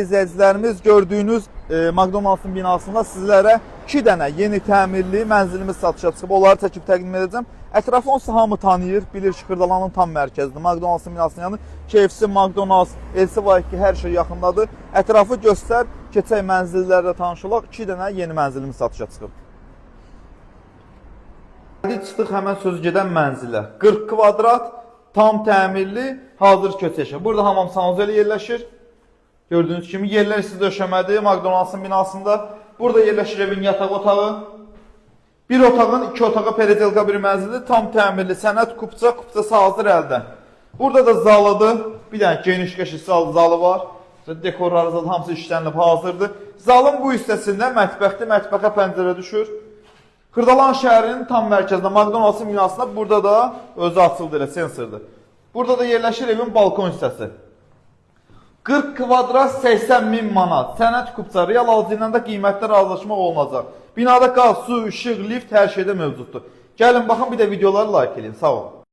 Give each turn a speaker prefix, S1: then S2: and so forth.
S1: İzləyicilərimiz, gördüyünüz McDonald's-ın binasında sizlərə 2 dənə yeni təmirli mənzilimiz satışa çıxıb. Onları çəkib təqdim edəcəm. Ətrafı onsuz hamı tanıyır, bilir ki, Xırdalanın tam mərkəzidir. McDonald's-ın binasının yanı KFC, McDonald's, LC var ki, hər şey yaxındadır. Ətrafı göstər, keçək mənzillərlə tanış olaq. 2 dənə yeni mənzilimiz satışa çıxıb. Çıxdıq həmən sözü gedən mənzilə. 40 kvadrat, tam təmirli, hazır köçəşə. Burada hamam sanuzeli yerləşir. Gördüyünüz kimi yerlər siz döşəmədir McDonald's-ın binasında. Burada yerləşir evin yataq otağı. Bir otağın iki otağa peredelka bir mənzildir. Tam təmirli, sənəd kupça, kupçası hazır əldə. Burada da zalıdır. Bir dənə geniş qəşəng zalı var. Dekorları zaten hamısı işlənib hazırdır. Zalın bu hissəsində mətbəxdir. Mətbəxə pəncərə düşür. Xırdalan şəhərinin tam mərkəzində McDonald's-ın binasında, burada da özü açıldı elə sensordur. Burada da yerləşir evin balkon hissəsi. 40 kvadrat 80 min manat. Sənəd kupça, real alıcı ilə də qiymətdə razılaşmaq olunacaq. Binada qaz, su, işıq, lift, hər şeydə mövcuddur. Gəlin baxın, bir də videoları like eləyin. Sağ olun.